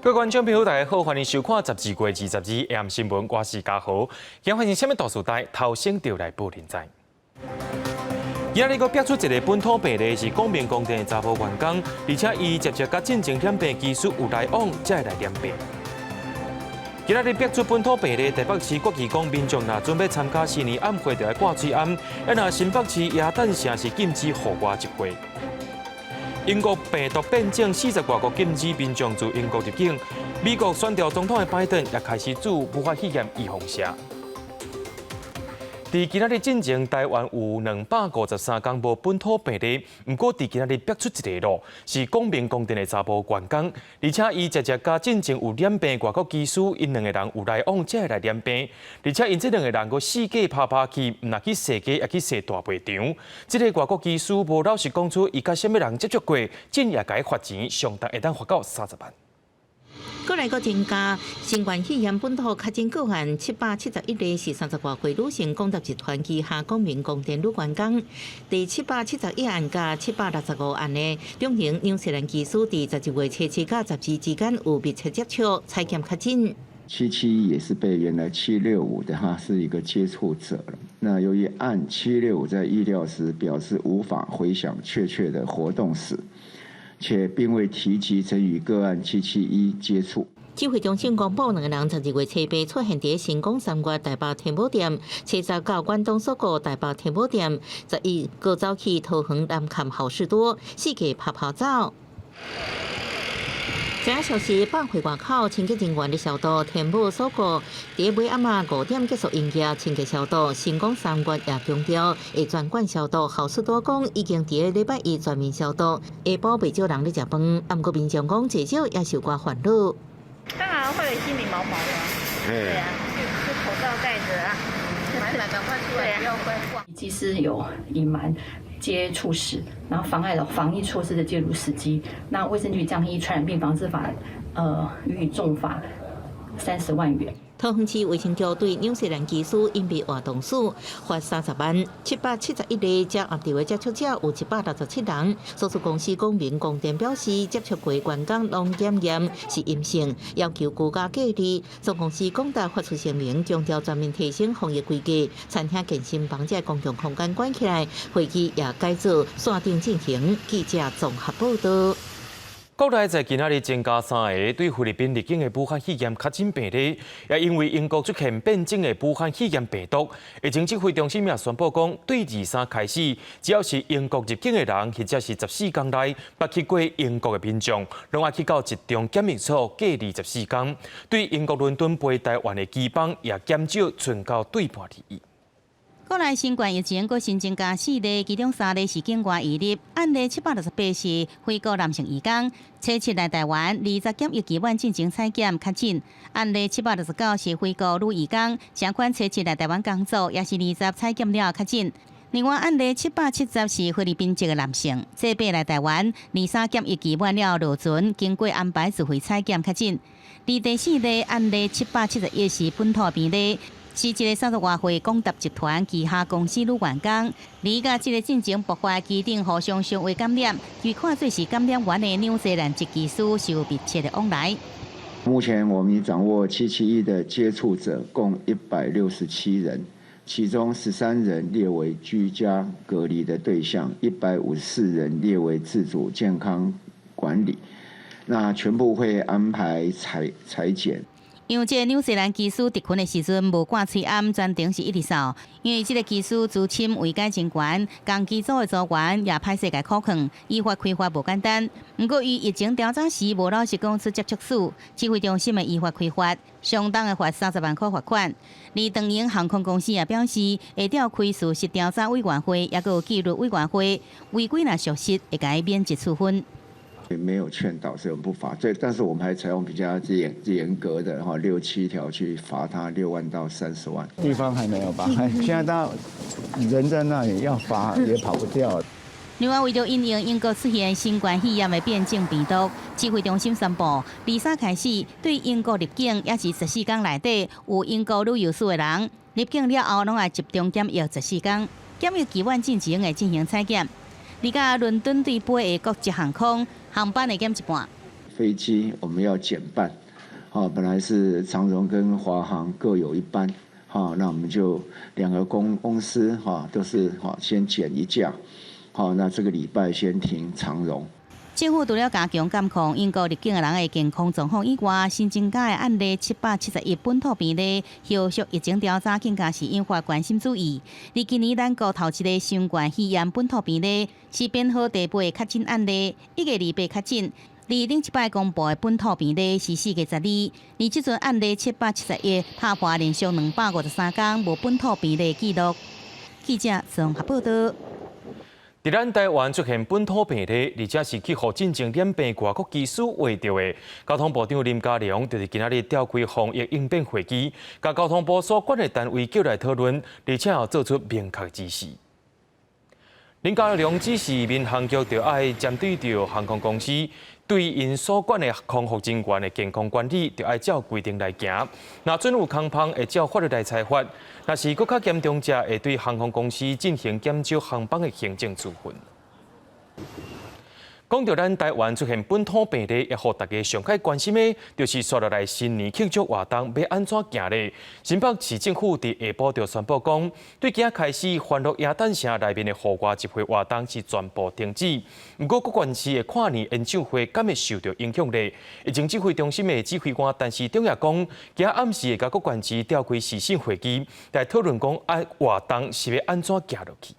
各位觀眾朋友，大家好，歡迎收看12月22 AM 新聞，我是嘉豪。今日發生啥物大事代，頭先就來報恁知。今日閣爆出一个本土病例，是光明光電的查埔員工，而且伊直接佮進前染病機師有來往，才會來染病。今仔日爆出本土病例，台北市決議講，民眾若準備參加新年晚會，就愛掛喙罨。啊，若新北市耶誕城是禁止戶外集會。英國病毒變種40外國禁止民眾自英國入境。美國選著總統的拜登也開始注武漢肺炎預防射。佇今仔日進前，台灣有253工無本土病例，毋過佇今仔日爆出一个咯，是光明光電的查埔員工，而且伊直接佮進前有染病外國機師，𪜶兩个人有來往，才會來染病，而且𪜶這兩个人閣四界趴趴去，毋若去踅街，也去踅大賣場。這个外國機師無老實講出伊佮啥物人接觸過，進而共伊罰錢，上重會當罰到30萬。閣來閣增加新冠肺炎本土確診個案771例，是30外歲女性廣達集團旗下光明光電女員工。第771案佮765案的兩名紐西蘭機師，佇12月初七佮12之間有密切接觸，採檢確診。 771也是被原來765的哈是一個接觸者了。那由於案765在醫療時表示無法回想確切的活動史，且並未提及曾與個案771接觸。指揮中心公布，兩个人12月初八出現佇新光三越台北天母店，初10到關東鎖國台北天母店，11閣走去桃園南崁好市多，四界趴趴走。這消息百貨外口清潔人員咧消毒，天母鎖國佇尾暗仔5點結束營業，清潔消毒。新光三越也強調會全館消毒，好市多講已經佇禮拜一全面消毒，下晡袂少人咧食飯，毋過民眾講濟少也受寡煩惱。當然會心裡毛毛的，對啊，就口罩戴著啊，買買趕快出來，不要怪。機師有隱瞞接觸史，然後妨礙了防疫措施的介入時機。那衛生局將依傳染病防治法，予以重罰30萬元。桃園市衛生局對紐西蘭機師隱秘活動史罰30萬。771例遮合著的接觸者有767人。所屬公司光明光電表示，接觸過員工攏檢驗是陰性，要求居家隔離。總公司廣達發出聲明，強調全面提升防疫規格，餐廳、健身房這公共空間關起來，會議也改做線頂進行。記者綜合報道。國內在今仔日增加三个對菲律賓入境的武漢肺炎確診病例，也因為英國出現變種的武漢肺炎病毒，疫情指揮中心也宣布講，對23開始，只要是英國入境的人，或者是14天內捌去過英國的民眾，攏愛去到集中檢疫所隔離十四天。對英國倫敦飛台灣的機班也減少賰到對半裡。國內新冠疫情閣新增加四例，其中三例是境外移入，案例768是菲國男性移工，初七來台灣，20檢疫期滿進行採檢確診。案例769是菲國女移工，相款初七來台灣工作，也是二十採檢了確診。另外案例770是菲律賓籍的男性，這擺來台灣，23檢疫期滿了落船，經過安排自費採檢確診。而第四例案例771是本土病例。是一个30外歲廣達集團旗下公司女員工，而佮這个進前爆發機頂互相相話感染，被看做是感染源的紐西蘭籍機師受密切的往來。目前我們已掌握771的接觸者共167人，其中13人列為居家隔離的對象，154人列為自主健康管理，那全部會安排採檢。因為這个紐西蘭機師佇群的時陣無掛喙罨，全程是一直掃。因為這个機師資深位階真懸，仝機組的組員也歹勢共苦勸，依法開罰無簡單。毋過伊疫情調查時無老實講出接觸史，指揮中心的依法開罰，相當會罰30萬塊罰款。而長榮航空公司也表示，會調開事實調查委員會，抑閣有紀律委員會，違規若屬實，會共伊免職處分。沒有勸導是不罰，這但是我們還採用比較嚴格的哈六七條去罰他6萬到30萬。地方還沒有吧？現在到人在那裡要罰也跑不掉。另外，為著因應英國出現新冠肺炎的變種病毒，指揮中心宣布，23開始對英國入境，抑是14天內底有英國旅遊史的人，入境了後攏愛集中檢疫十四天，檢疫期滿進前會進行採檢。而佮倫敦對飛的國際航空航班會減一半。飛機我們要減半，好，本來是長榮跟華航各有一班，好，那我們就兩個公司哈都是哈先減一架，好，那這個禮拜先停長榮。政府除了加強監控英國入境的人的健康狀況以外，新增加的案例771本土病例，後續疫情調查更加是引發關心注意。而今年咱國頭一个新冠肺炎本土病例是編號第八確診案例，1月28確診。而頂一擺公布的本土病例是4月12，而這陣案例771拍破連續253天無本土病例記錄。記者綜合報道。佇咱台灣出現本土病例，而且是去予進前染病外國機師畫著的。交通部長林佳龍就是今仔日召開防疫應變會議，共交通部所管的單位叫來討論，而且有做出明確指示。林佳龍指示民航局著愛針對著航空公司對𪜶所管的空服人員的健康管理，著愛照規定來行。若準有空縫，會照法律來裁罰；若是閣較嚴重者，會對航空公司進行減少航班的行政處分。講到咱台灣出現本土病例，也予大家上較關心的，就是紲落來新年慶祝活動欲按怎行咧？新北市政府佇下晡就宣布講，對今開始歡樂耶誕城內面的戶外集會活動是全部停止。毋過各縣市的跨年演唱會敢會受著影響咧？疫情指揮中心的指揮官陳時中也講，今暗時會共各縣市召開視訊會議，來討論講啊活動是欲按怎行落去。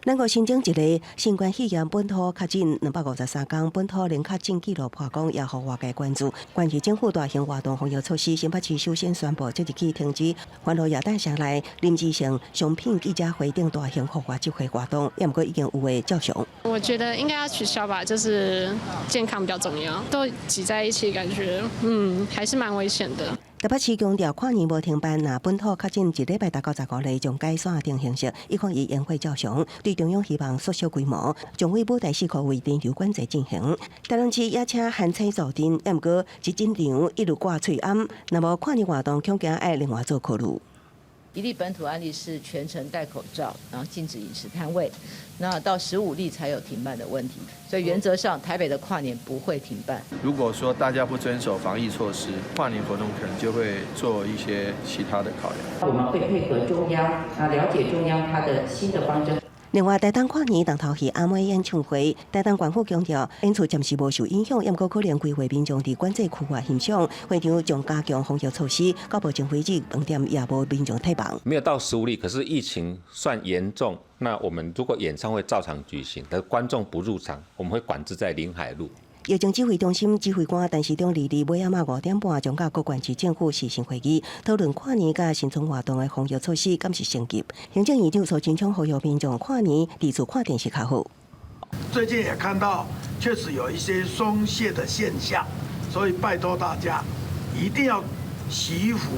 咱國新增一例新冠肺炎本土確診，253天本土零確診紀錄破功，也予外界關注。關於政府大型活動防疫措施，新北市首先宣布即日起停止歡樂耶誕城內臨時性商品記者會等大型戶外集會活動，也毋過已經有的照常。我覺得應該要取消吧，就是健康比較重要，都擠在一起，感覺還是蠻危險的。台北市強調跨年無停辦，若本土確診一禮拜達到15例，將改線頂形式，一看伊宴會照常。對中央希望縮小規模，將於舞台四箍位人流管制進行。台中市也請韓餐坐鎮，也毋過一進場一路掛喙罨，若無跨年活動，恐驚愛另外做考慮。一例本土案例是全程戴口罩，然後禁止飲食攤位，那到15例才有停辦的問題，所以原則上台北的跨年不會停辦。如果說大家不遵守防疫措施，跨年活動可能就會做一些其他的考量。我們會配合中央啊，了解中央它的新的方針。另外，台東跨年重頭戲阿妹演唱會，台東縣府強調演出暫時無受影響，毋過可能規劃民眾佇管制區外欣賞，會場將加強防疫措施，到目前為止，飯店也無民眾退房。沒有到15例，可是疫情算嚴重。那我們如果演唱會照常舉行，但觀眾不入場，我們會管制在臨海路。疫情指揮中心指揮官陳時中22尾暗仔5點半將佮各縣市政府視訊會議，討論跨年佮新春活動的防疫措施，敢是升級。行政院長蘇貞昌呼籲民眾跨年佇厝看電視較好。最近也看到確實有一些鬆懈的現象，所以拜託大家一定要惜福，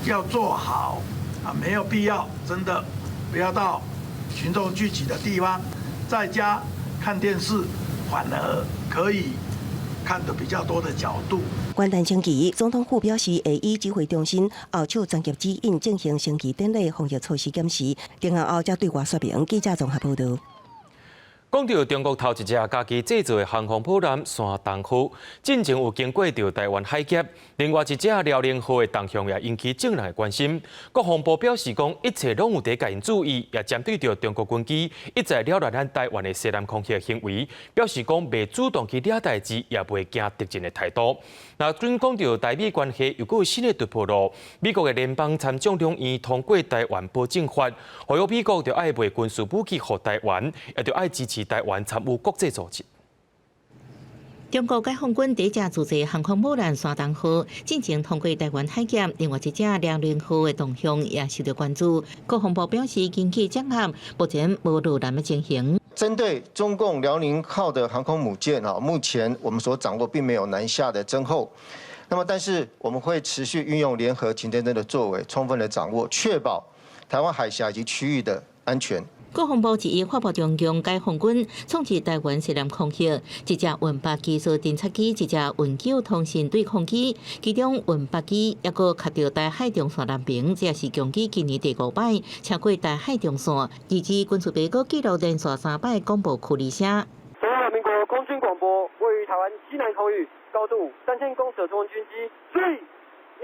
要做好啊，沒有必要真的不要到群眾聚集的地方，在家看電視反而可以看得比較多的角度。元旦星期，總統府表示會以指揮中心後手專業指引進行升旗典禮防疫措施檢視，定案後才對外說明。記者綜合報道。講著中國頭一隻家己製造的航空母艦山東號，進前有經過著台灣海峽，另外一隻遼寧號的動向也引起眾人的關心。國防部表示講，一切攏有佇共𪜶注意，也針對著中國軍機一再擾亂咱台灣的西南空域行為，表示講袂主動去惹代誌，也袂驚敵人的態度。若準講著台美關係又閣有新的突破囉，美國的聯邦參眾兩院通過台灣保證法，呼籲美國著愛賣軍事武器予台灣，也著愛支持台灣參與國際組織。中國解放軍第一隻自製航空母艦山東號進前通過台灣海峽，另外一隻遼寧號的動向也受到關注。國防部表示，根據掌握，目前無落難的情形。針對中共遼寧號的航空母艦啊，目前我們所掌握並沒有南下的徵候。那麼，但是我們會持續運用聯合情偵偵的作為，充分的掌握，確保台灣海峽以及區域的安全。國防部一發布中共解放軍衝擊台灣西南空域，一隻運八技術偵察機，一隻運九通信對抗機，其中運八機抑閣卡著台海中線南邊，這是共機今年第五擺超過台海中線。而且軍事評估記錄連續三擺廣播區離聲。中華民國空軍廣廣播，位於台灣西南空域，高度3000公尺的中國軍機，注意，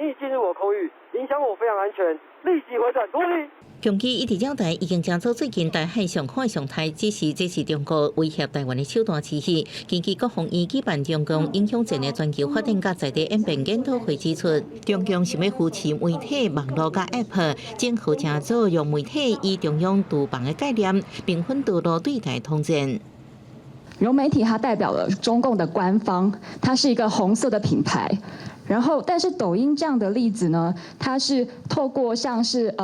你已進入我空域，影響我飛航安全，立即回轉脫離。強機一直交代，已經成做最近台海上空的常態，只是這是中國威脅台灣的手段之一。根據國防院舉辦中共影響戰的全球發展佮在地演變研討會指出，中共想欲扶持媒體、網路佮 App，整合成做用媒體以中央廚房的概念，兵分多路對台統戰。融媒體它代表了中共的官方，它是一個紅色的品牌。然後，但是抖音這樣的例子呢，它是透過像是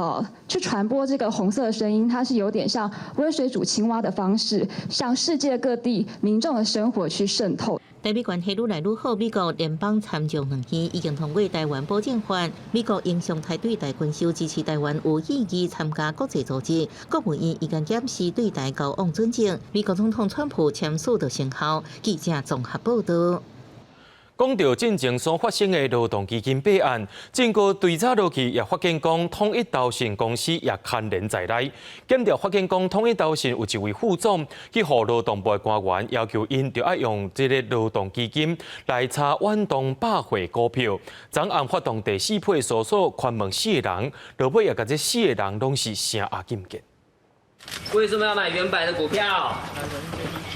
去傳播這個紅色的聲音，它是有點像溫水煮青蛙的方式，向世界各地民眾的生活去滲透。台美關係愈來愈好，美國聯邦參眾兩院已經通過台灣保證法。美國影響台對台軍售，支持台灣有意義參加國際組織。國務院已經檢視對台交往準則。美國總統川普簽署就生效。記者綜合報道。講到進前所發生的勞動基金弊案，經過追查落去，也發現講統一投信公司也牽連在內。檢調發現講統一投信有一位副總去予勞動部的官員要求𪜶著愛用這個勞動基金來炒遠東百貨股票。昨暗發動第四批搜索，盤問四个人，落尾也共這四个人攏是聲押禁見。為什麼要買遠百的股票？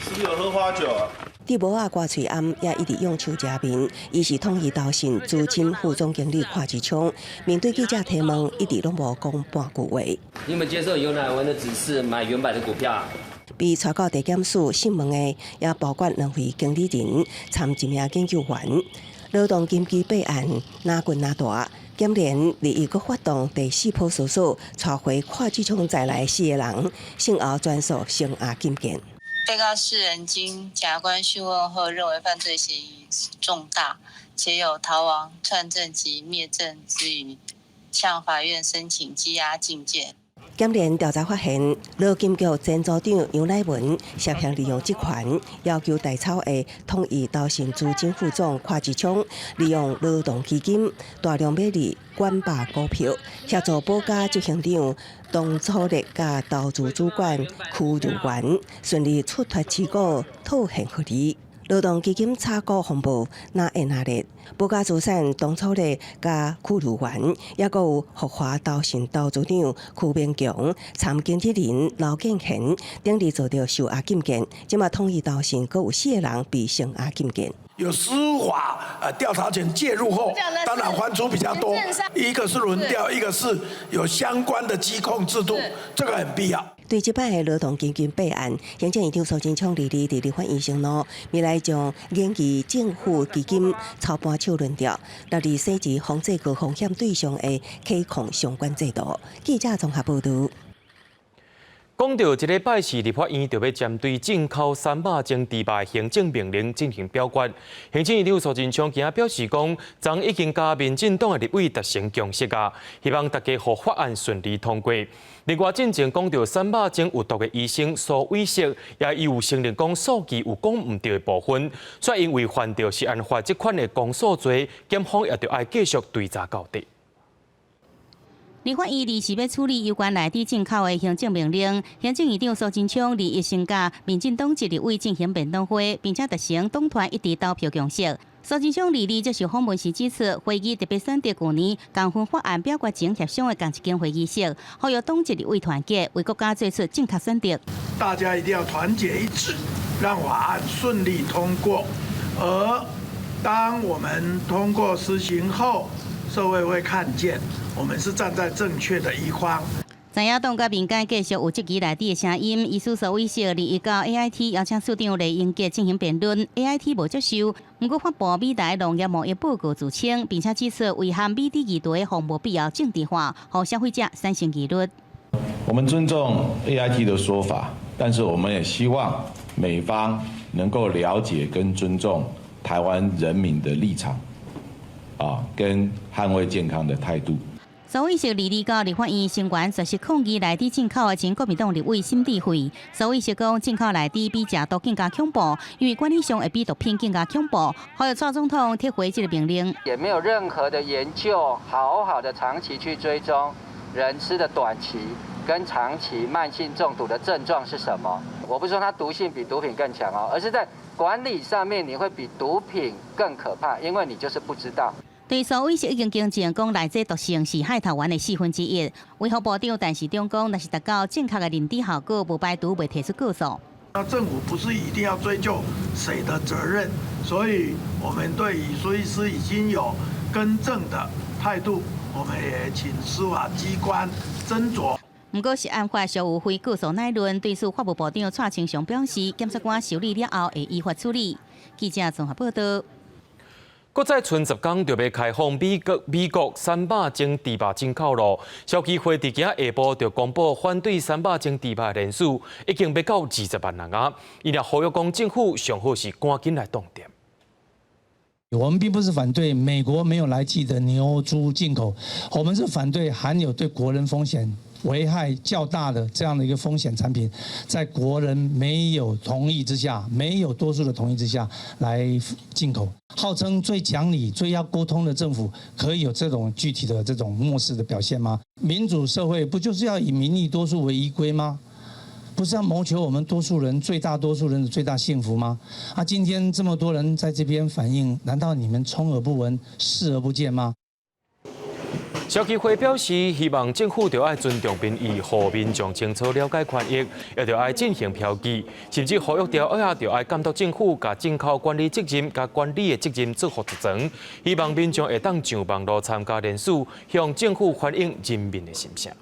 是不是有喝花酒啊？佇帽仔掛喙罨，也一直用手遮面。伊是統一投信資深副總經理鄺志聰，面對記者提問，一直攏無講半句話。你有沒有接受游乃文的指示買遠百的股票？被帶到地檢署訊問的，也包括兩位經理人參一名研究員。勞動基金弊案若滾若大，檢聯日伊閣發動第四波搜索，帶回鄺志聰在內四个人，訊後全數聲押禁見。被告四人經檢察官訊問後，認為犯罪嫌疑重大，且有逃亡、串證及滅證之虞，向法院申請羈押禁見。檢聯調查發現，勞金局前組長楊乃文涉嫌利用職權，要求代操的統一投信資深副總鄺志聰，利用勞動基金大量買入遠百股票，協助寶嘉執行長董楚烈佮投資主管屈如元順利出脫持股套現獲利。勞動基金炒股風暴若演若熱，寶嘉資產董楚烈佮屈如元，抑閣有福華投信投資長屈明強、參經紀人劉建賢等日做著受押禁見，這馬統一投信閣有四个人被聲押禁見。有司法調查權介入後，當然翻出比較多，一個是輪調，一個是有相關的稽控制度，這個很必要。對這擺的勞動基金弊案，行政院長蘇貞昌22佇立法院承諾，未來將研議政府基金操盤手輪調，納入細緻防制高風險對象的稽控相關制度。記者綜合報導。講到這禮拜四，立法院就欲針對進口300種豬肉行政命令進行表決。行政院長蘇貞昌今仔表示講，昨已經佮民進黨的立委達成共識啊，希望大家予法案順利通過。另外，進前講到300種有毒的醫生蘇偉適，也伊有承認講數據有講毋對的部分，所以因為犯著食安法這款的公訴罪，檢方也著愛繼續追查到底。立法院臨時欲處理有關內地進口的行政命令，行政院長蘇貞昌21先佮民進黨籍立委進行面談會，並且達成黨團一致投票共識。蘇貞昌22接受訪問時指出，會議特別選擇舊年共分法案表決前協商的仝一間會議室，呼籲黨籍立委團結，為國家做出正確選擇。大家一定要團結一致，讓法案順利通過。而當我們通過施行後，社會會看見我們是站在正確的一方。在野黨佮民間繼續有質疑內底的聲音，醫師蘇偉適21到 AIT 邀請署長黎英傑進行辯論，AIT 無接受。毋過發布美台農業貿易報告自稱，並且指出遺憾美豬議題予無必要政治化，予消費者產生疑慮。我們尊重 AIT 的說法，但是我們也希望美方能夠了解跟尊重台灣人民的立場，跟捍衛健康的態度。蘇偉適22到立法院聲援絕食抗議內地進口的前國民黨立委沈智慧。蘇偉適講，進口內豬比食毒更加恐怖，因為管理上會比毒品更加恐怖。呼籲蔡總統撤回這個命令。也沒有任何的研究，好好的長期去追蹤人吃的短期跟長期慢性中毒的症狀是什麼？我不是說它毒性比毒品更強哦，而是在管理上面你會比毒品更可怕，因為你就是不知道。對蘇醫師已經更正講，內這毒性是害頭丸的1/4。衛福部長陳時中講，若是達到正確的認知效果，無排除袂提出告訴。那政府不是一定要追究誰的責任，所以我們對於蘇醫師已經有更正的態度，我們也請司法機關斟酌。毋過是案發屬有非告訴乃論，對此法務部長蔡清祥表示，檢察官受理了後會依法處理。記者綜合報道。閣再賰10工就欲開放美國300種豬肉進口咯。消基會佇今仔下晡就公布反對三百種豬肉的人數已經欲到20萬人啊！伊也呼籲講政府上好是趕緊來凍電。我們並不是反對美國沒有來劑的牛豬進口，我們是反對含有對國人風險危害較大的這樣的一個風險產品，在國人沒有同意之下，沒有多數的同意之下來進口。號稱最講理、最要溝通的政府，可以有這種具體的這種漠視的表現嗎？民主社會不就是要以民意多數為依歸嗎？不是要謀求我們多數人最大多數人的最大幸福嗎？啊，今天這麼多人在這邊反映，難道你們充耳不聞、視而不見嗎？消基會表示，希望政府著愛尊重民意，予民眾清楚了解權益，也著愛進行標記，甚至呼籲著愛著愛監督政府，共進口管理責任、共管理的責任做負責。希望民眾會當上網路參加聯署，向政府反映人民的心聲。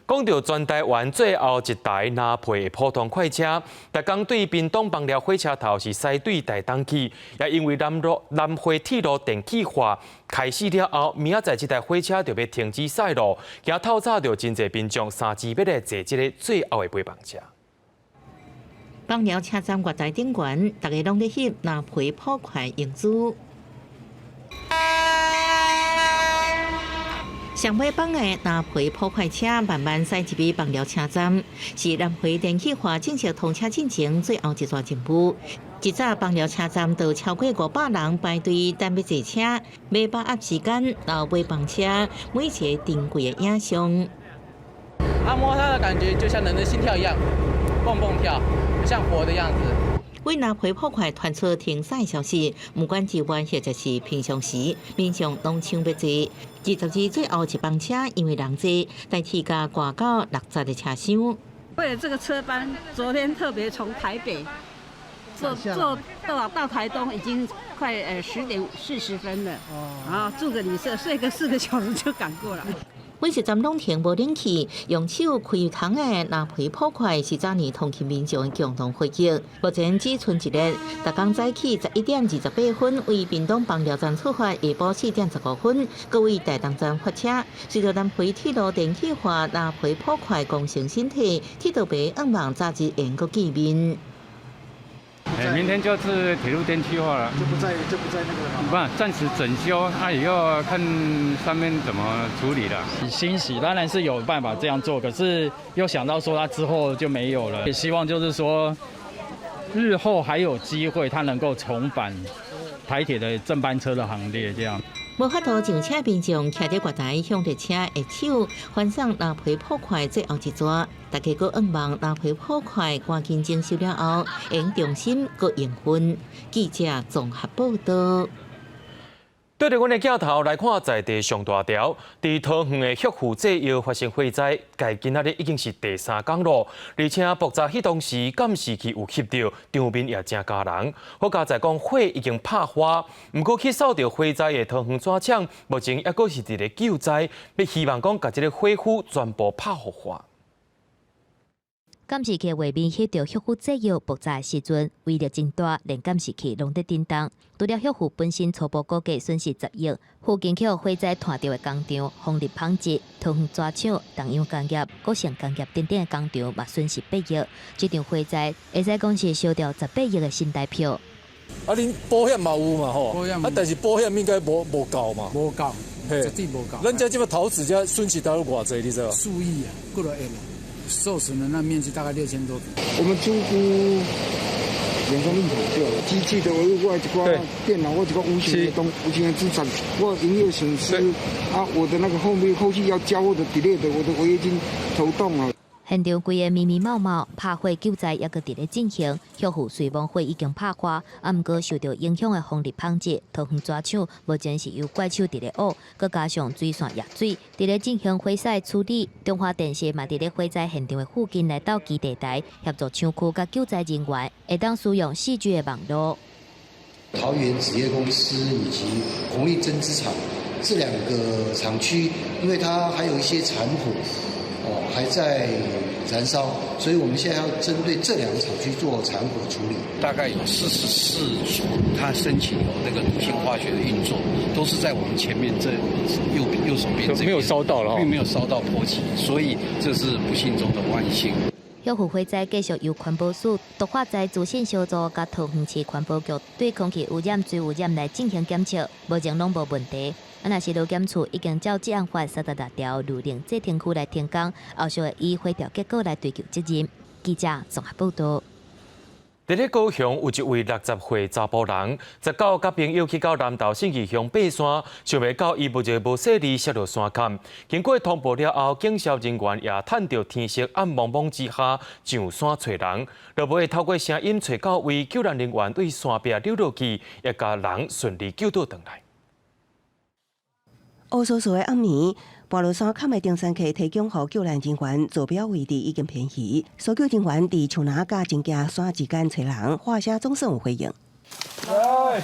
講到全台灣最後一台藍皮的普通快車，逐工對屏東枋寮火車頭是駛對台東去，也因為南迴鐵路電氣化開始了後，明仔載這台火車就欲停止駛路，驚透早就真濟民眾三支欲來坐這个最後的陪伴車。枋寮車站月台頂懸，大家攏咧翕藍皮普快影子。上尾班的藍皮普快車慢慢駛入去枋寮車站，是南迴電氣化正式通車進前最後一逝任務。一早枋寮車站就超過500人排隊等欲坐車，欲把握時間，然後尾班車，每一个珍貴的影像。按摩它的感覺就像人的心跳一樣，蹦蹦跳，像活的樣子。為藍皮普快傳出停駛消息，不管是晚或者是平常時，民眾攏搶欲坐。22最後一班車因為人濟，代替共掛到60个車廂。為了這個車班，昨天特別從台北坐到台東，已經快10點40分了。然後住個旅社，睡個4個小時就趕過來。每一站攏停無冷氣，用手開窗的藍皮普快是早年通勤民眾的共同回憶。目前只賰一列，逐工早起11點28分為屏東枋寮站出發，下晡4點15分閣為台東站發車。隨著南迴鐵路電氣化，藍皮普快功成身退，鐵道迷向望早日會閣見面。明天就是鐵路電氣化了，就不在那個了嗎？不，暫時整修，那以後看上面怎麼處理了。欣喜當然是有辦法這樣做，可是又想到說他之後就沒有了，也希望就是說日後還有機會，他能夠重返台鐵的正班車的行列，這樣。無法度上車民眾徛佇月台向列車揮手，歡送藍皮普快最後一逝。大家閣向望藍皮普快趕緊整修了後，會重新閣營運。記者綜合報道。對著阮的鏡頭來看，在地上大條，佇桃園的旭富製藥發生火災，屆今仔日已經是第三工咯。而且爆炸彼當時監視器有翕著，場面也誠驚人。好佳哉講火已經拍花，毋過去掃著火災的桃園紙廠，目前猶閣是佇咧救災，欲希望講共這个火勢全部拍予花。監視器畫面翕著旭富製藥爆炸的時陣，威力真大，連監視器攏佇震動。除了旭富本身初步估計損失10億，附近予火災拖著的工廠、豐日紡織、桃園紙廠、東洋工業、國成工業等等的工廠嘛損失8億。這場火災會使講是燒掉18億的新台票。啊，恁保險嘛有嘛吼？啊，但是保險應該無夠嘛？無夠，絕對無夠。咱這這擺陶瓷這損失到偌濟，你知無？數億啊，幾若億。受損的那面積大概6000多坪。我們初估员工硬跑掉了。機器的維護，我一寡電腦，我一寡無形的東無形的資產，我營業損失啊，我的那個後面後續要交貨的 delay 的，我的違約金頭痛啊。現場規个迷迷毛毛，拍火救災猶閣佇咧進行。歇後雖罔火已經拍花，啊，毋過受著影響的風力紡織、桃園紙廠，目前是由怪手佇咧挖，閣加上水線溢水，佇咧進行火勢處理。中華電信嘛佇咧火災現場的附近來鬥基地台，協助廠區佮救災人員會當使用4G 的網路。桃園紙業公司以及宏利針織廠這兩個廠區，因為它還有一些殘火。哦，還在燃燒，所以我們現在要針對這兩個廠區做殘火處理。大概有44組，他申請有那個毒性化學的運作，都是在我們前面這右手邊這邊，沒有燒到了，並沒有燒到波及，所以這是不幸中的萬幸。歇後火災繼續由環保署毒化災資訊小組佮桃園市環保局對空氣污染、水污染來進行檢測，目前攏無問題。啊，若是勞檢處已經照職安法36條，勒令製程區來停工，後續會依火調結果來追究責任。記者綜合報道。佇咧高雄有一位60歲查埔人，19佮朋友去到南投信義鄉爬山，想袂到伊無一無細膩摔落山崁。經過通報了後，警消人員也趁著天色暗濛濛之下上山揣人，落尾透過聲音揣到位，救援人員對山壁溜落去，也共人順利救倒轉來。烏蘇蘇的暗暝，跋落山崁的登山客提供予救援人員坐標位置已經偏移，搜救人員佇樹林佮真崎山之間揣人，喊聲總算有回應。來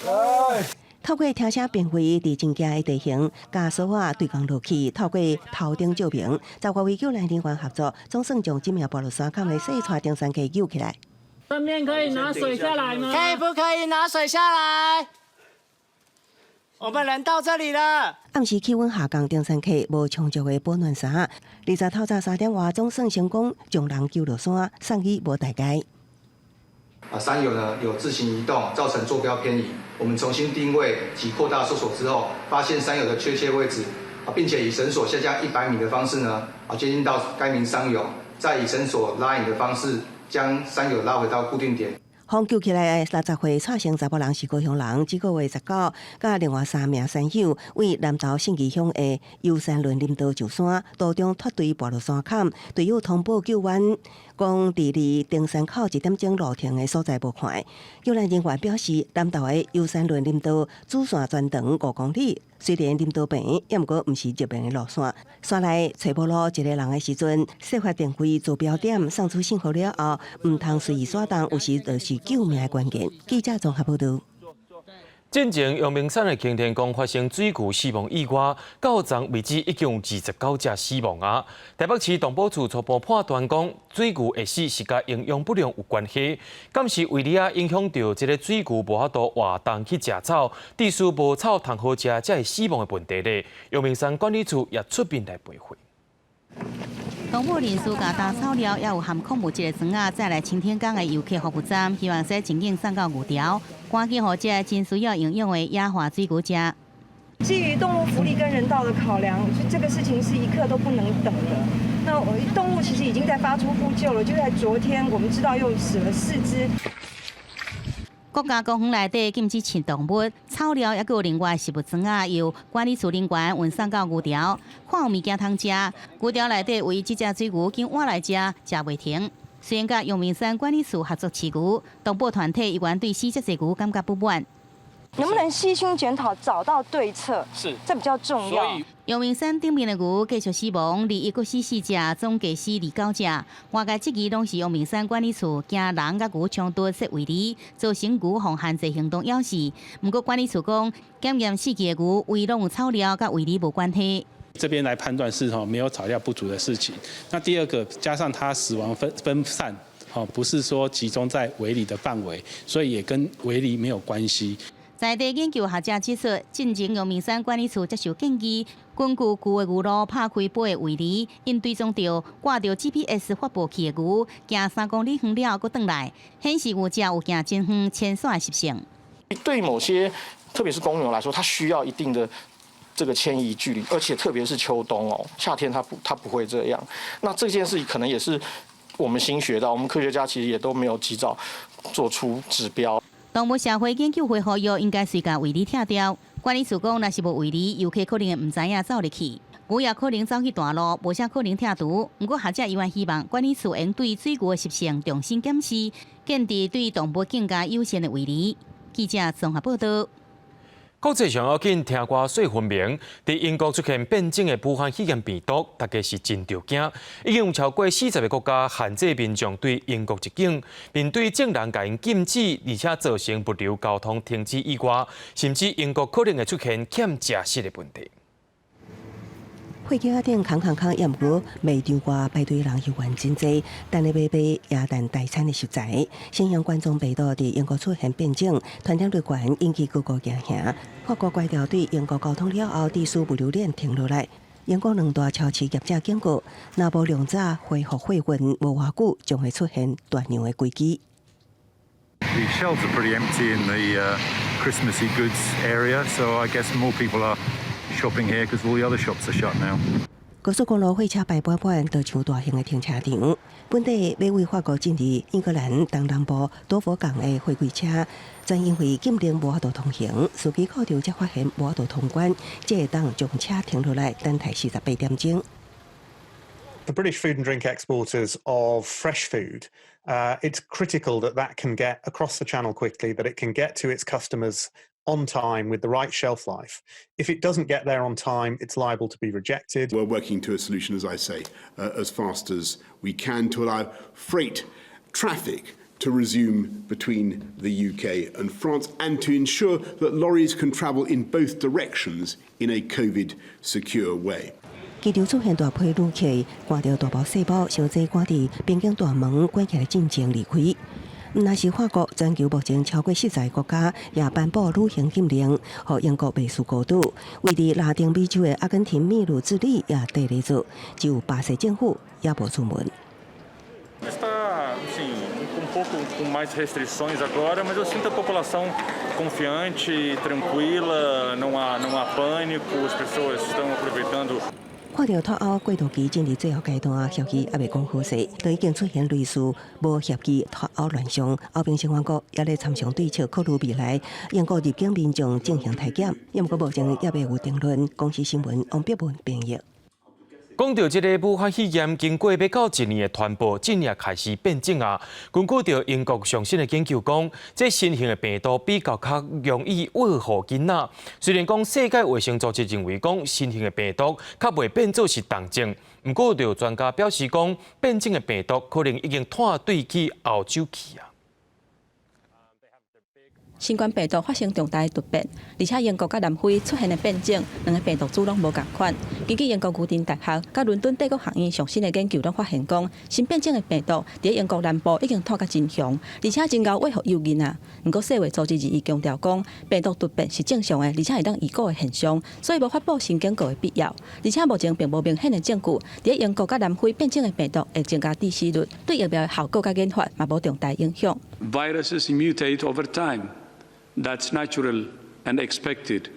來，透過聽聲辨位，佇真崎的地形，共索仔對講落去，透過頭燈照明，10外位救援人員合作，總算將這名跋落山崁的細帶登山客救起來。上面可以拿水下來嗎？可以不可以拿水下來？我們人到這裡了。暗時氣溫下降，登山客無充足的保暖衫。20透早3點外，總算成功將人救落山，送醫無大礙。啊，山友呢有自行移動，造成坐標偏移。我們重新定位及擴大搜索之後，發現山友的確切位置，啊，並且以繩索下降100米的方式呢，啊，接近到該名山友，再以繩索拉引的方式將山友拉回到固定點。予救起來的60歲蔡姓查埔人是高雄人，這個月19，佮另外三名山友為南投信義鄉的遊山崙林道上山，途中脫隊跋落山崁，隊友通報救援，講佇離登山口一點鐘路程的所在無看。救援人員表示，南投的遊山崙林道主線全長5公里，雖然林道平，猶毋過毋是熱門的路線。山內揣無路一个人的時陣，設法定位坐標點，送出信號了後，毋通隨意徙動，有時就是救命的關鍵。記者綜合報道。進前陽明山的擎天崗發生水牛死亡意外，到昨為止已經有29隻死亡啊！台北市動保處初步判斷講，水牛會死是佮營養不良有關係，敢是圍籬仔影響著這个水牛無法度活動去食草，致使無草通好食，才會死亡的問題咧。陽明山管理處也出面來賠償。動保人士共打草料，也有含礦物質的磚仔，載來擎天崗的遊客服務站，希望說盡緊送到牛牢，趕緊予這个真需要營養的野化水牛食。基於動物福利跟人道的考量，這個事情是一刻都不能等的。那動物其實已經在發出呼救了，就在昨天，我們知道又死了4隻。國家公園內底禁止飼動物，草料抑閣有另外食物磚仔，由管理處人員運送到牛牢，看有物件通食。牛牢內底唯一這隻水牛緊挖來食，食袂停。雖然佮陽明山管理處合作飼牛，動保團體依然對死這濟牛感覺不滿。能不能悉心檢討，找到對策？是，這比較重要。陽明山頂面的牛繼續死亡，21閣死4隻，總計死29隻。外界質疑攏是陽明山管理處驚人佮牛衝突設圍籬，造成牛予限制行動咬死。毋過管理處講，檢驗死去的牛圍攏有草料，佮圍籬無關係。這邊來判斷是吼沒有草料不足的事情。那第二個，加上它死亡分散，吼不是說集中在圍籬的範圍，所以也跟圍籬沒有關係。在地研究學者指出，進前陽明山管理處接受建議，根據舊的牛路拍開八個圍籬，𪜶追蹤著掛著 GPS 發報器的牛，行3公里遠了後，閣轉來，顯示牛隻有行真遠遷徙的習性。對某些，特別是公牛來說，它需要一定的這個遷移距離，而且特別是秋冬哦，夏天它不會這樣。那這件事可能也是我們新學到，我們科學家其實也都沒有及早做出指標。動物社會研究會呼籲應該隨共圍籬拆掉。管理處講，若是無圍籬，遊客可能會毋知影走入去，牛也可能走去大路，無啥可能拆除。毋過學者猶原希望管理處會對水牛的習性重新檢視，建置對動物更加友善的圍籬。記者綜合報道。國際上要緊聽歌細分明，佇英國出現變種的武漢肺炎病毒，大家是真著驚。已經有超過40個國家限制民眾對英國入境，面對眾人共𪜶禁止，而且造成物流交通停止以外，甚至英國可能會出現欠食食的問題。貨架仔頂空空空，也毋過賣場外排隊人猶原真濟，等咧買買耶誕大餐的食材。新型冠狀病毒佇英國出現變種，傳染率懸，引起各國驚嚇。法國關掉對英國交通了後，致使物流鏈停落來。英國兩大超市業者警告，若無量早恢復貨運，無偌久將會出現斷糧的危機。 The shelves are pretty empty in the Christmassy goods area, so I guess more people are shopping here because all the other shops are shut now. 高速公路貨車排滿滿，就像大型的停車場。本底欲對法國進入英格蘭東南部多佛港的貨櫃車，全因為禁令無法度通行，司機靠著才發現無法度通關，才會當將車停落來等待48點鐘。 For British food and drink exporters of fresh food, it's critical that that can get across the channel quickly, that it can get to its customers on time with the right shelf life. If it doesn't get there on time, it's liable to be rejected. We're working to a solution, as I say, as fast as we can to allow freight traffic to resume between the UK and France and to ensure that lorries can travel in both directions in a COVID secure way. 機場出現大批旅客，掛著大包細包，傷濟趕佇邊境大門關起來進前離開。毋但是法國，全球目前超過40個國家也頒布旅行禁令，予英國袂輸孤獨。位佇拉丁美洲的阿根廷、秘魯、智利也綴咧做，只有巴西政府猶無出門。 Está, sim, um pouco com mais restrições agora, mas eu sinto a população confiante, tranquila, não há pânico, as pessoas estão aproveitando. 看著脫歐過渡期進入最後階段，協議猶未講好勢，都已經出現類似無協議脫歐亂象。歐盟成員國也咧參詳對策，考慮未來英國入境民眾進行篩檢。毋過目前猶未有定論。公視新聞王碧文編譯。講到這个武漢肺炎，經過欲到一年的傳播，這也開始變種啊。根據著英國上新的研究講，這新型的病毒比較較容易餵予囡仔。雖然講世界衛生組織認為講新型的病毒較袂變做是重症，毋過著專家表示講，變種的病毒可能已經湠對去歐洲去啊。新冠病毒發生重大的突變，而且英國佮南非出現的變種，兩个病毒株攏無仝款。根據英國牛津大學佮倫敦帝國學院上新的研究，攏發現講，新變種的病毒佇英國南部已經湠甲真強，而且真𠢕餵予幼囡仔。毋過世衛組織日益強調講，病毒突變是正常的，而且會當預估的現象，所以無發布新警告的必要。而且目前並無明顯的證據，佇英國佮南非變種的病毒會增加致死率，對疫苗的效果佮研發嘛無重大影響。 Viruses mutate over time. That's natural and expected.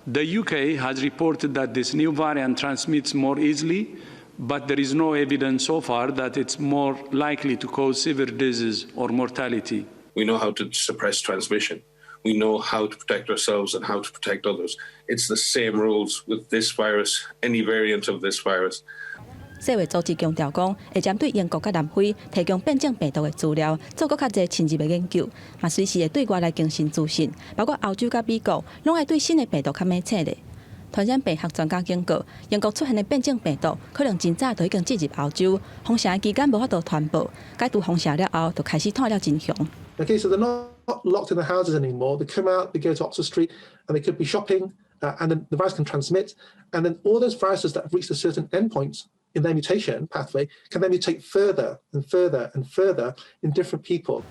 The UK has reported that this new variant transmits more easily, but there is no evidence so far that it's more likely to cause severe disease or mortality. We know how to suppress transmission. We know how to protect ourselves and how to protect others. It's the same rules with this virus, any variant of this virus. 世衛組織強調講，會針對英國佮南非提供變種病毒的資料，做閣較濟深入的研究，嘛隨時會對外來更新資訊，包括歐洲佮美國，攏愛對新的病毒較猛醒咧。傳染病學專家警告，英國出現的變種病毒可能真早就已經進入歐洲，封城的期間無法度傳播，解除封城了後，就開始湠了真強。 Okay, so they're not locked in the houses anymore. They come out, they go to Oxford Street, and they could be shopping, and then the virus can transmit, and then all those viruses that have reached a certain endpoint in their mutation pathway can then mutate further and further and further in different people.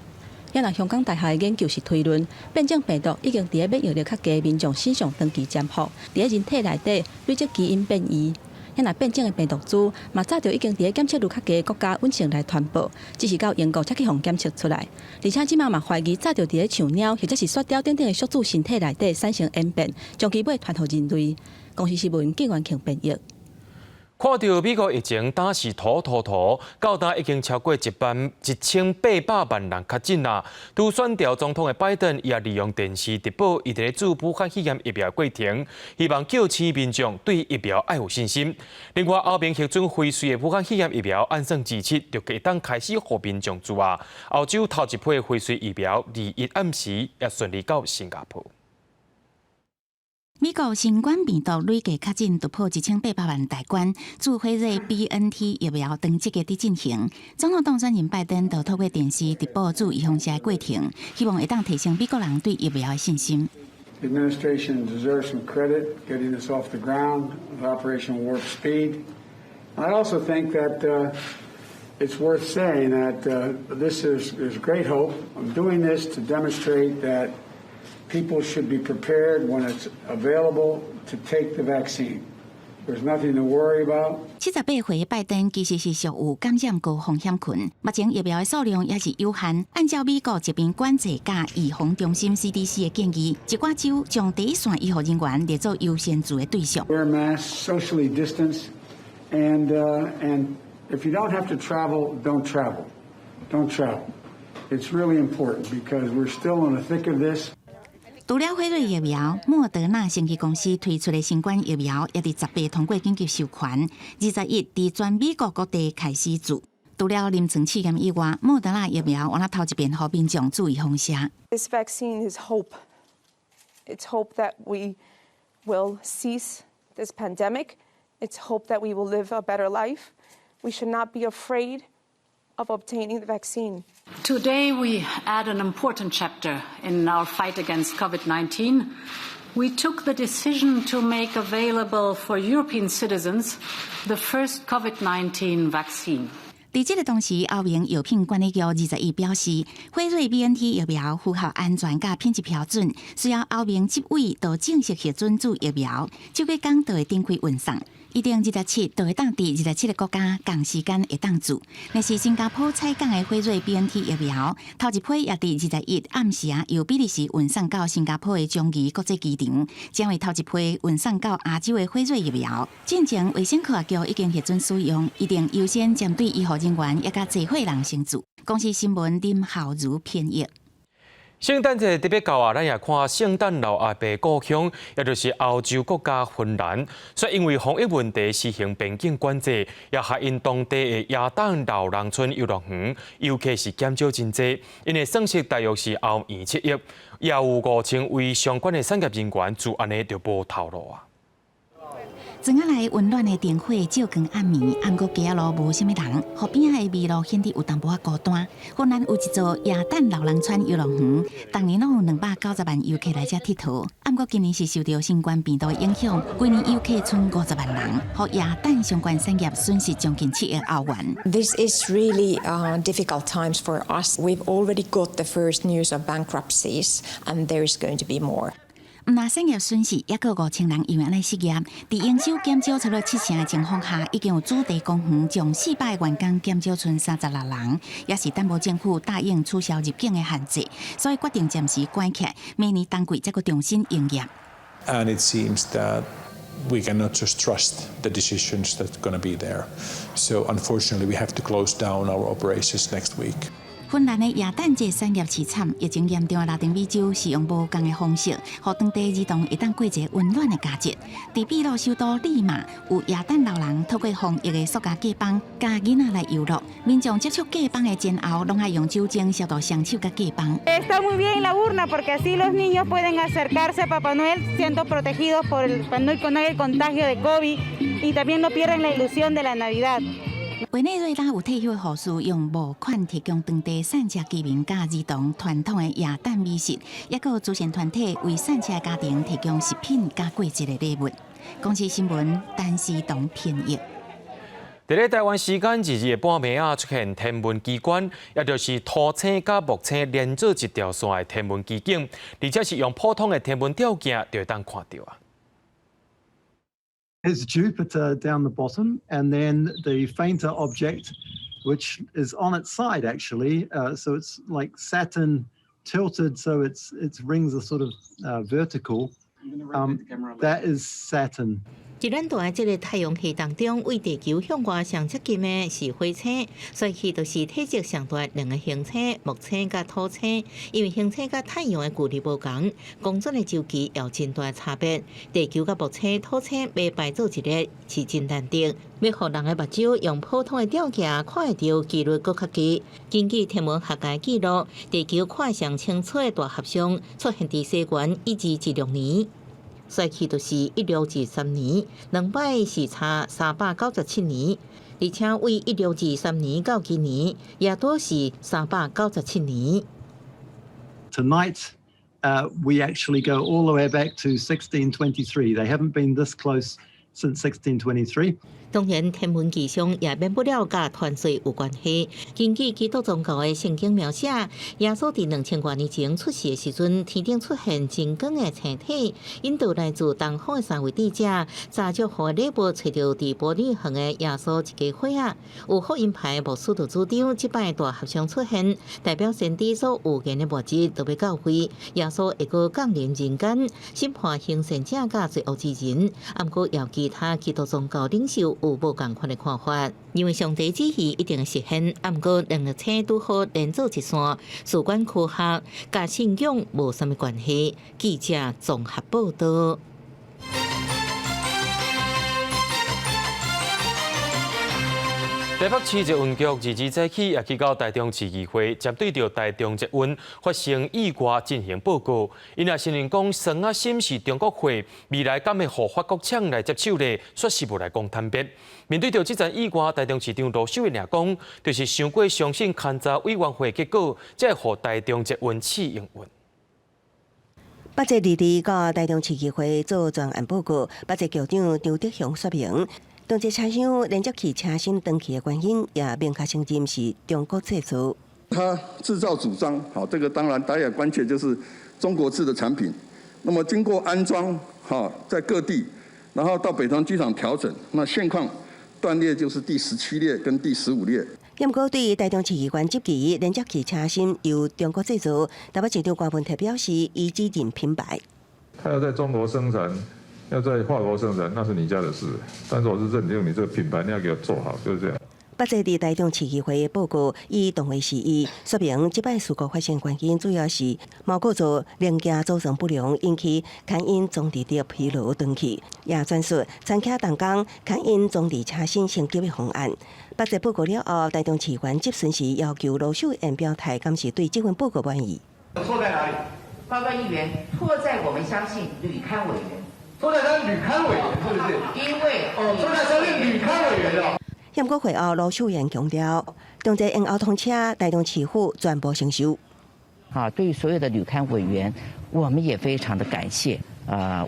也若香港大學的研究是推論，變種病毒已經佇咧免疫力較低民眾身上長期潛伏，佇咧人體內底累積基因變異。也若變種的病毒株，嘛早就已經佇咧檢測率較低的國家穩性來傳播，只是到英國才去予檢測出來。而且這馬嘛懷疑早就佇咧像貓或者是雪貂等等的宿主身體內底產生演變，將其尾傳予人類。公視新聞，靳元慶編譯。看著美國疫情焦是塗塗塗，到今已經超過1800萬人確診啦。拄選著總統的拜登也利用電視直播，伊佇咧注武漢肺炎疫苗的過程，希望叫醒民眾對疫苗愛有信心。另外，歐盟核准輝瑞的武漢肺炎疫苗按算27就會當開始予民眾注啊。歐洲頭一批輝瑞疫苗21暗時也順利到新加坡。美國新冠病毒累計確診突破1800萬大關，注輝瑞 BNT 疫苗當積極佇進行。總統當選人拜登就透過電視直播注預防針的過程，希望會當提升美國人對疫苗的信心。 The administration deserves some credit getting this off the ground with Operation Warp Speed. I also think that it's worth saying that this is there's great hope. I'm doing this to demonstrate that people should be prepared when it's available to take the vaccine. There's nothing to worry about. 78歲拜登其實是屬有感染高風險群，目前疫苗的數量也是有限。按照美國疾病管制佮預防中心 CDC 的建議，一寡州將第一線醫護人員列做優先注的對象。 Wear masks, socially distance, and if you don't have to travel, don't travel. Don't travel. It's really important because we're still in the thick of this. 除了輝瑞疫苗，莫德納生技公司推出的新冠疫苗也佇18通過緊急授權，21佇全美國各地開始注。除了臨床試驗以外，莫德納疫苗予頭一遍予民眾注預防射。 This vaccine is hope. It's hope that we will cease this pandemic. It's hope that we will live a better life. We should not be afraid of obtaining the vaccine. Today, we add an important chapter in our fight against COVID-19. We took the decision to make available for European citizens the first COVID-19 vaccine. 佇這個同時，歐盟藥品管理局21表示，輝瑞 BNT 疫苗符合安全佮品質標準，需要歐盟執委都正式核准注疫苗，這幾工就會展開運送。預定27就會當佇27個國家仝時間會當注。若是新加坡採購的輝瑞 BNT 疫苗，頭一批也佇21暗時啊，由比利時運送到新加坡的樟宜國際機場，將為頭一批運送到亞洲的輝瑞疫苗。進前衛生科學局已經核准使用，一定優先針對醫護人員以及濟歲人先注。公視新聞林浩如編譯。聖誕節特別到啊，咱也看聖誕老阿伯故鄉，也就是歐洲國家芬蘭，卻因為防疫問題實行邊境管制，也予𪜶當地的耶誕老人村遊樂園遊客是減少真濟，𪜶的損失大約是歐元7億，也有5000位相關的產業人員就按呢就無頭路啊。昨仔來溫暖的燈火照光暗暝，毋過街仔路無啥物人，河邊仔的麋鹿顯得有淡薄仔孤單。芬蘭有一座耶誕老人村遊樂園，逐年攏有290萬遊客來遮𨑨迌。毋過今年是受著新冠病毒的影響，規年遊客賰50萬人，予耶誕相關產業損失將近7億歐元。 This is really difficult times for us. We've already got the first news of bankruptcies, and there is going to be more. 毋但產業損失，猶閣5000人因為按呢失業。佇營收減少差不多7成的情況下，已經有主題公園將400個員工減少賰36人，也是等無政府答應取消入境的限制，所以決定暫時關起來，明年冬季才閣重新營業。 And it seems that we cannot just trust the decisions that's going to be there. So unfortunately, we have to close down our operations next week. 芬蘭的耶誕節產業凄慘，疫情嚴重的拉丁美洲是用無仝的方式，予當地兒童會當過一個溫暖的佳節。佇秘魯首都利馬，有耶誕老人透過防疫的塑膠隔板，佮囡仔來遊樂。民眾接觸隔板的前後，攏愛用酒精消毒雙手佮隔板。 Está muy bien la urna porque así los niños pueden acercarse a Papá Noel siendo protegidos por el, no hay el contagio de COVID y también no pierden la ilusión de la Navidad. 委內瑞拉有退休的護士用募款提供當地散赤居民佮兒童傳統的耶誕美食，猶閣有慈善團體為散赤家庭提供食品佮過節的禮物。公視新聞陳思東編譯。佇咧台灣時間22的半暝仔，出現天文奇觀，也就是土星佮木星連做一條線的天文奇景，而且是用普通的天文吊鏡就會當看著啊。 There's Jupiter down the bottom, and then the fainter object, which is on its side actually. So it's like Saturn tilted, so its rings are sort of vertical. That is Saturn. 這佇咱蹛的這个太陽系當中，對地球向外上接近的是火星，所以就是體積上大兩个行星木星佮土星。因為行星佮太陽的距離無仝，公轉的週期有真大差別。地球佮木星、土星欲排做一列是真難得，欲予人的目睭用普通的吊鏡看會著幾率閣較低。根據天文學家記錄，地球看上清楚的大合相出現佇西元1216年。衰去就是1623年，兩擺是差397年，而且對1623年到今年，也都是397年。 Tonight, we actually go all the way back to 1623. They haven't been this close since 1623. 當然，天文現象也免不了佮傳說有關係。根據基督宗教的聖經描寫，耶穌佇2000多年前出世的時陣，天頂出現真光的星體，引導來自東方的三位智者，揸祝福禮物揣著佇伯利恆的耶穌一家伙仔。有福音派牧師就主張，這擺大合相出現，代表先知所預言的末日就欲到位，耶穌會閣降臨人間，審判行善者佮罪惡之人。毋過，有其他基督宗教領袖有無仝款的看法，認為上帝旨意一定會實現。毋過兩個星拄好連做一線，事關科學佮信仰無啥物關係。記者綜合報道。台北市捷運局二日早起也去到台中市議會，針對著台中捷運發生意外進行報告。𪜶也承認講，酸仔心是中國貨，未來敢會予法國廠來接手咧？煞是無來講坦白。面對著這場意外，台中市長盧秀燕也講，就是傷過相信勘查委員會結果，才會予台中捷運試營運。北捷二日到台中市議會做專案報告，北捷局長張德雄說明。動這車廂連接器車身斷去的原因，也明確承認是中國製造。他製造主張，好，這個當然大家關切就是中國製的產品。那麼經過安裝，哈，在各地，然後到北屯機場調整，那現況斷裂就是第17列跟第15列。毋過對台中市議員質疑連接器車身由中國製造，台北市長柯文哲表示，伊只認品牌。他要在中國生產。要在法國生產，那是你家的事。但是我是認定你這個品牌，你要給我做好，就是這樣。北捷佇台中市議會報告以動畫示意，說明這擺事故發生原因主要是貓構造零件組裝不良，引起牽引裝置的疲勞斷去。也轉述參考動工牽引裝置車身升級的方案。北捷報告了後，台中市議員質詢時要求盧秀燕表態，敢是對這份報告滿意？錯在哪裡？報告議員，錯在我們相信旅勘委員。錯在他旅勘委員是不是？因為哦，錯在相信旅勘委員哦。毋過會後，盧秀燕強調，動捷延後通車，台中市府全部承受。好，對於所有的旅勘委員，我們也非常的感謝。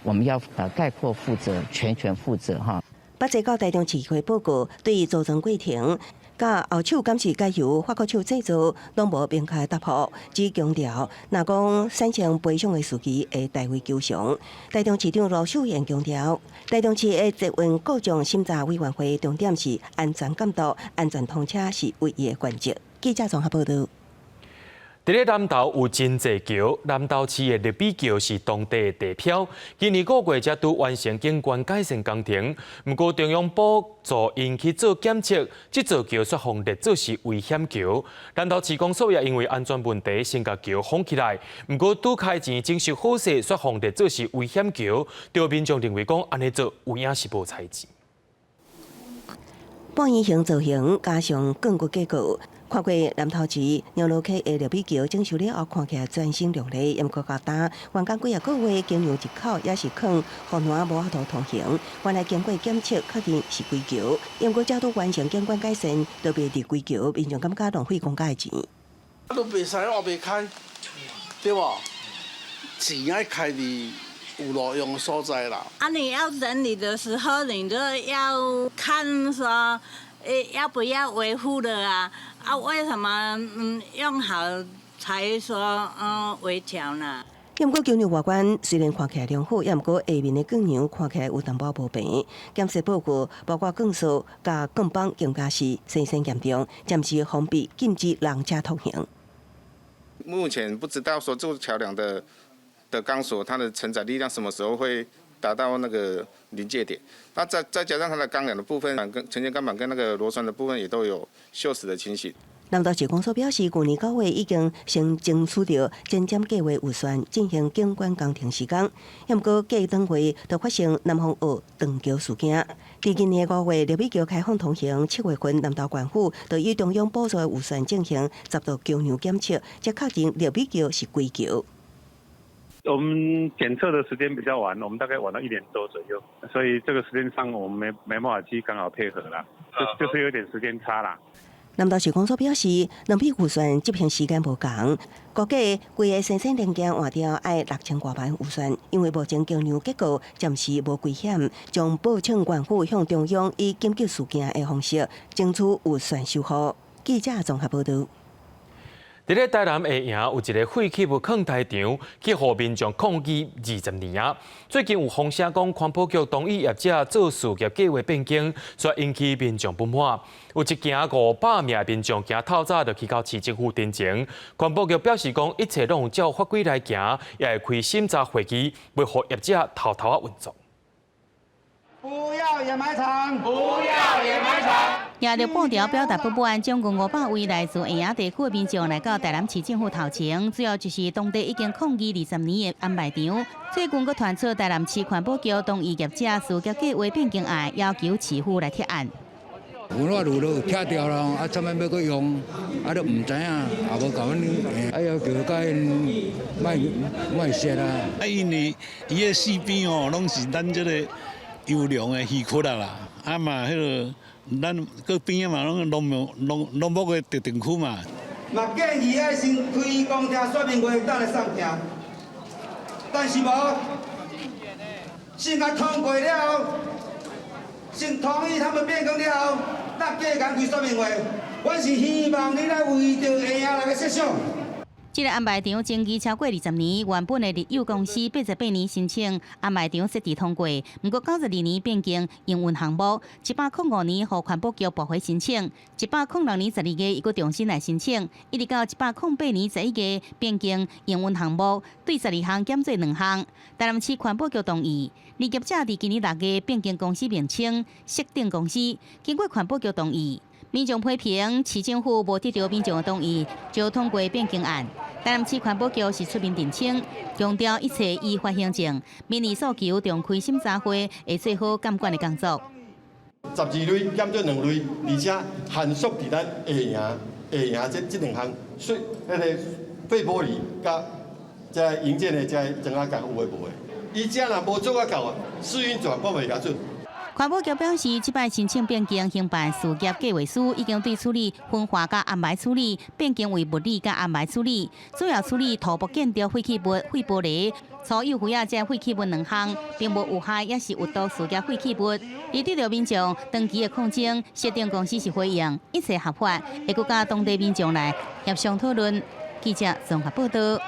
我們要概括負責，全權負責哈。北捷到台中市議會報告，對組裝過程，佮後手敢是改由法國廠製造，攏無明確答覆，只強調，若講產生賠償的時機會代為求償。台中市長盧秀燕強調，台中市的捷運故障審查委員會重點是安全監督、安全通車是唯一的原則。記者綜合報道。佇咧南投有真濟橋，南投市的綠美橋是當地的地標。今年5月才拄完成景觀改善工程，毋過中央補助𪜶去做檢測，這座橋煞予列做是危險橋。南投市公所也因為安全問題，先共橋封起來。毋過拄開錢整修好勢，煞予列做是危險橋，著民眾認為講按呢做有影是無彩錢。半圓形造型加上鋼骨結構。看過南投市鳥螺溪的綠美橋整修了後，看起來全新亮麗，毋過較焦完工幾仔個月，橋梁入口也是囥護欄無法度通行。原來經過檢測確認是危橋，毋過才拄完成景觀改善，就被列危橋，民眾感覺浪費公家的錢。都袂使挖袂開，對無？錢愛開佇有路用的所在啦。啊，你要整理的時候，你就要看說，要不要維護的啊？啊，為什麼用好才說危橋呢？毋過橋梁外觀雖然看起來良好，也毋過下面的鋼梁看起來有淡薄無平。檢測報告包括鋼索佮鋼綁更加是生鏽嚴重，暫時封閉禁止人車通行。目前不知道說這座橋梁的鋼索，它的承載力量什麼時候會達到那個臨界點。那再加上它的鋼梁的部分，跟承接鋼板跟那個螺栓的部分也都有鏽蝕的情形。南投市公所表示，舊年9月已經先爭取著前瞻計畫預算進行景觀工程施工，毋過隔兩月就發生南方澳斷橋事件。佇今年5月，綠美橋開放通行，7月份南投縣府就以中央補助的預算進行10座橋梁檢測，才確認綠美橋是規橋。我們檢測的時間比較晚，我們大概晚了一年多左右，所以這個時間上我們沒辦法去剛好配合啦，就是有點時間差啦。南投市公所表示，兩筆預算執行時間無仝，估計規个生產零件換掉愛6000外萬預算，因為目前橋梁結構暫時無危險，將報請縣府向中央以緊急事件的方式爭取預算修護。記者綜合報導。佇咧台南下營有一个廢棄物囥台場，去予民眾抗議20年啊！最近有風聲講，環保局同意業者做事業計劃變更，所以引起民眾不滿。有一行500名民眾今透早就去到市政府陳情，環保局表示講，一切攏有照法規來行，也會開審查會議，袂予業者偷偷仔運作。不要掩埋場！不要掩埋場！舉著布條表達不滿，總共500位來自下營地區的民眾來到台南市政府頭前，主要就是當地已經抗議20年的掩埋場。最近閣傳出台南市環保局同意業者事業計劃變更案，要求市府來撤案。文化路都拆掉啦，啊，啥物欲閣用，啊，都毋知影，也無共阮，啊，要求共𪜶莫莫設啊。啊，因為伊的四邊吼，攏是咱這個優良的魚窟啊啦，啊嘛，彼个咱閣邊仔嘛，攏農牧的特定區嘛。嘛建議愛先開公聽說明會，等來送聽，但是無，先共通過了後，先同意他們變更了後，咱繼續開說明會。阮是希望你來為著下營來個設想。這个掩埋場爭議超過20年，原本的日友公司88年申請掩埋場設置通過，毋過92年變更營運項目，105年予環保局駁回申請，106年12月伊閣重新來申請，一直到108年11月變更營運項目，對12項減做兩項。台南市環保局同意，而業者佇今年6月變更公司名稱，設定公司，經過環保局同意。民眾批評市政府無得著民眾的同意，就通過變更案。台南市環保局是出面澄清，強調一切依法行政，民意訴求重開審查會，會做好監管的工作。 12類減做兩類，而且限縮佇咱下營這兩項，碎彼个廢玻璃佮這營建的這磚仔共有的無的，伊這若無做啊到，試運轉我袂共准。環保局表示，這擺申請變更興辦事業計劃書，已經對處理焚化佮掩埋處理變更為物理佮掩埋處理，主要處理土木建築廢棄物、廢玻璃、粗幼魚仔這廢棄物兩項，並無有害抑是有毒事業廢棄物。而對著民眾長期的抗爭，設定公司是回應一切合法，會閣佮當地民眾來協商討論。記者綜合報導。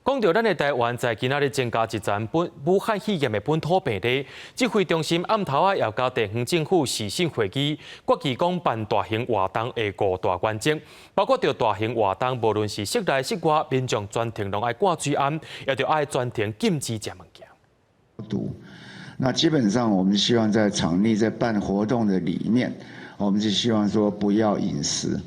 講著咱的台灣，在今仔日增加一層本武漢肺炎的本土病例，指揮中心暗頭仔也佮地方政府視訊會議，決議講辦大型活動的五大原則，包括著大型活動，無論是室內室外，民眾全程攏愛掛喙罨，也著愛全程禁止食物件。那基本上，我們希望在場內在辦活動的裡面，我們就希望說不要飲食。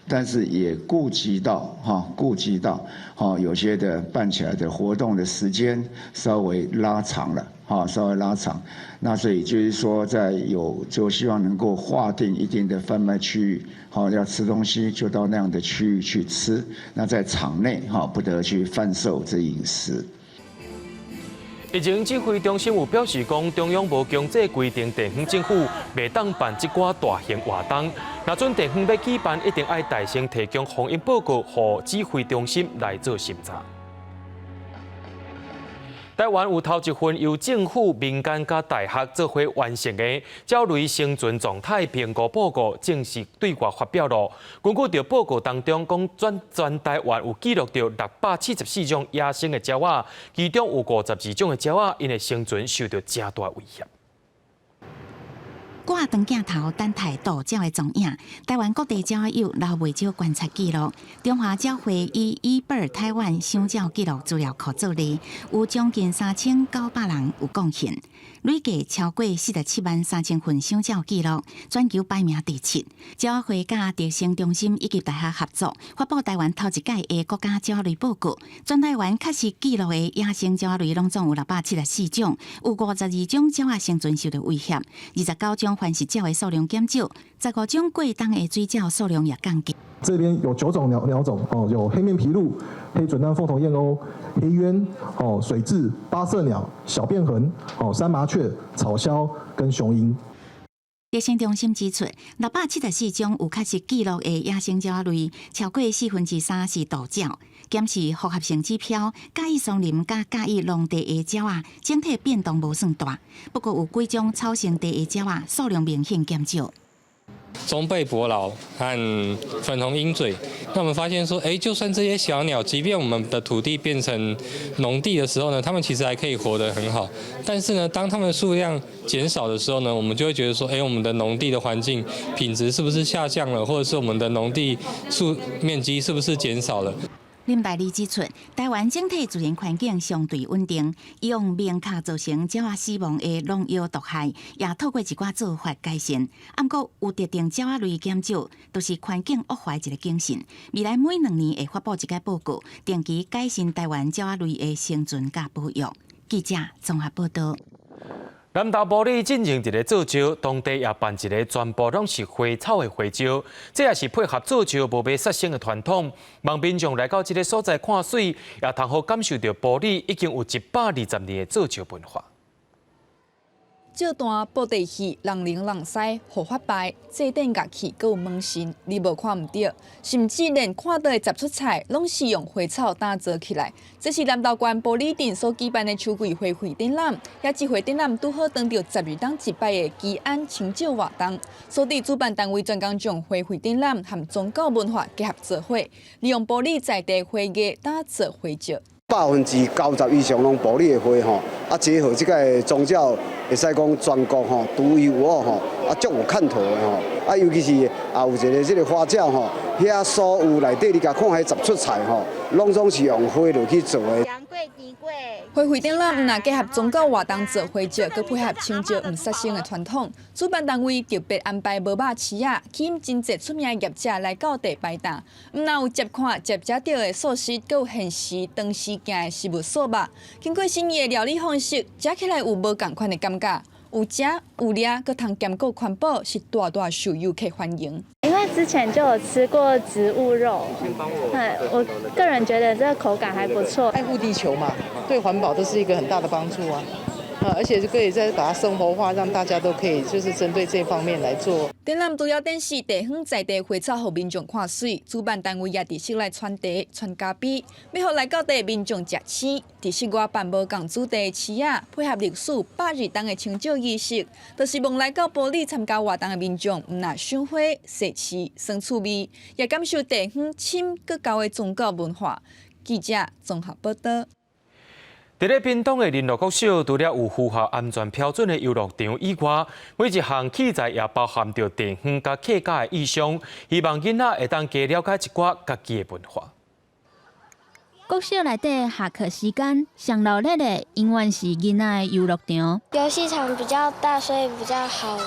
但是也顧及到哈，顧及到哈，有些的辦起來的活動的時間稍微拉長了，哈，稍微拉長。那所以就是說，在有就希望能夠劃定一定的販賣區域，好，要吃東西就到那樣的區域去吃。那在場內哈，不得去販售這飲食。疫情指揮中心有表示講，中央無強制規定地方政府袂當辦這寡大型活動。若準地方欲舉辦，一定愛代先提供防疫報告，予指揮中心來做審查。台灣有頭一份由政府、民間佮大學做伙完成的鳥類生存狀態評估報告正式對外發表囉。根據著報告當中講，全台灣有記錄著674種野生的鳥仔，其中有52種的鳥仔，𪜶的生存受著誠大威脅。掛長鏡頭等待渡鳥的蹤影。台灣各地鳥仔友留袂少觀察記錄。中華鳥會以eBird 台灣賞鳥記錄資料庫做例，有將近3900人有貢獻，累計超過47萬3000份賞鳥記錄，全球排名第七。鳥仔會佮特生中心以及大學合作，發布台灣頭一屆的國家鳥類報告。全台灣確實記錄的野生鳥類攏總有674種，有52種鳥仔生存受到威脅，29種繁殖鳥的數量減少，15種過冬的水鳥數量也降低。這邊有九種鳥鳥種哦，有黑面琵鷺、黑準鸞鳳頭燕鷗、黑鳶、哦水雉、八色鳥、小便鴴、哦山麻雀、草鴞跟雄鷹。特生中心指出，674種有確實記錄的野生鳥類，超過3/4是渡鳥。檢視符合性指標，嘉義松林佮嘉義農地的鳥仔，整體變動無算大。不過有幾種草生地的鳥仔數量明顯減少。棕背伯勞和粉紅鷹嘴，那我們發現說，哎，就算這些小鳥，即便我們的土地變成農地的時候呢，它們其實還可以活得很好。但是呢，當它們數量減少的時候呢，我們就會覺得說，哎，我們的農地的環境品質是不是下降了，或者是我們的農地數面積是不是減少了？林大利指出，台灣整體自然環境相對穩定，用明確造成鳥仔死亡的農藥毒害，也透過一寡做法改善。毋過有特定鳥仔類減少，就是環境惡化的一個警訊。未來每2年會發布一個報告，定期改善台灣鳥仔類的生存佮保育。記者綜合報道。南投埔里進行一个做醮，當地也辦一个全部攏是花草的花椒，這也是配合做醮無欲殺生的傳統。望民眾來到這个所在看媠，也通好感受著埔里已經有120年的做醮文化。照單布袋戲、人龍人狮、護法牌、祭典樂器，閣有門神，你無看毋著，甚至連看到的十出菜，攏是用花草打造起來。這是南投縣埔里鎮所舉辦的秋季花卉展覽，也這回展覽拄好當著12冬一擺的祈安清醮活動，所以主辦單位專工將花卉展覽和宗教文化結合做伙，利用埔里在地花藝打造花轎。90%以上攏埔里的花吼，啊結合這个宗教，會使講全國吼獨一無二吼，啊足有看頭的吼，啊尤其是也有一个這个花轎吼，遐所有內底你共看彼十出菜吼，攏總是用花落去做的。花卉展覽毋但結合宗教活動做花轎，閣配合清醮毋殺生的傳統。主辦單位特別安排無肉市仔，吸引真濟出名的業者來到地擺檔。毋但有捷看、捷食著的素食，閣有現時當時行的食物素肉。經過新意的料理方式，食起來有無仝款的感覺。有食有掠，閣通兼顧環保，是大大受遊客歡迎。因為之前就有吃過植物肉，對，我個人覺得這個口感還不錯。愛護地球嘛，對環保都是一個很大的幫助啊！而且就可以再把它生活化，讓大家都可以就是針對這方面來做。展覽主要展示地方在地花草，予民眾看媠。主辦單位也佇室內傳茶、傳咖啡，欲予來到地民眾食青。佇室外辦無仝主題的市仔，配合歷史120冬的清醮儀式，就是望來到埔里參加活動的民眾，毋但賞花、踅市、耍趣味，也感受地方深閣厚的宗教文化。記者綜合報道。佇咧屏東的麟洛國小，除了有符合安全標準的遊樂場以外，每一項器材也包含著地方佮客家的意象，希望囡仔會當加了解一寡家己的文化。國小內底下課時間，上鬧熱的永遠是囡仔的遊樂場。遊戲場比較大，所以比較好玩。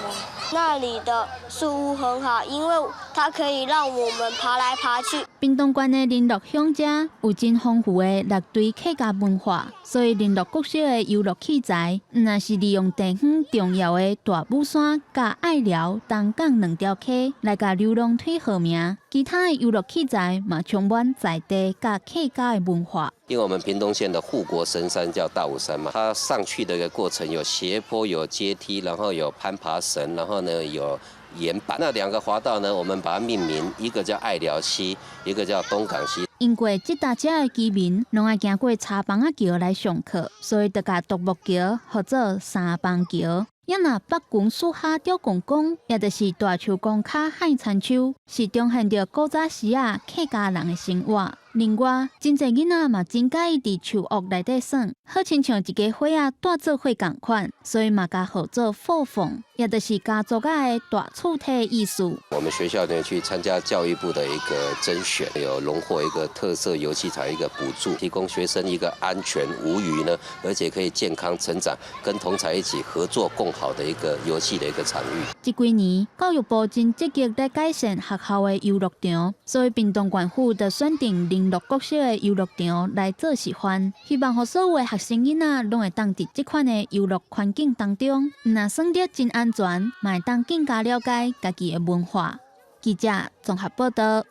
那裡的樹屋很好，因為它可以讓我們爬來爬去。屏東縣的麟洛鄉遮有真豐富的六堆客家文化，所以麟洛國小的遊樂器材，毋但是利用地方重要的大武山佮隘寮、東港兩條溪來共流浪推號名，其他的遊樂器材嘛充滿在地佮客家的文化。因為我們屏東縣的護國神山叫大武山嘛，它上去的一個過程有斜坡、有階梯，然後有攀爬繩，然後呢有岩板。那兩個滑道呢，我們把它命名，一個叫隘寮溪，一個叫東港溪。因過這搭遮的居民攏愛行過柴房仔橋來上課，所以就共獨木橋號做三枋橋。也若北墾樹下鳥公公，也就是大樹公跤旱田坵，是重現著古早時仔客家人的生活。另外，真濟囡仔嘛真佮意佇樹屋內底耍，好親像一家伙仔蹛做伙仝款，所以嘛共號做火鳳。也就是家族仔的大厝體意思。我們學校呢去參加教育部的一個甄選，有榮獲一個特色遊戲場一個補助，提供學生一個安全無虞呢，而且可以健康成長，跟同儕一起合作共好的一個遊戲的一個場域。這幾年教育部真積極咧改善學校的遊樂場，所以屏東縣府就選定麟洛國小的遊樂場來做示範，希望予所有的學生囡仔攏會當佇這款的遊樂環境當中，毋但耍得真安全，嘛會當更加了解家己的文化。記者綜合報道。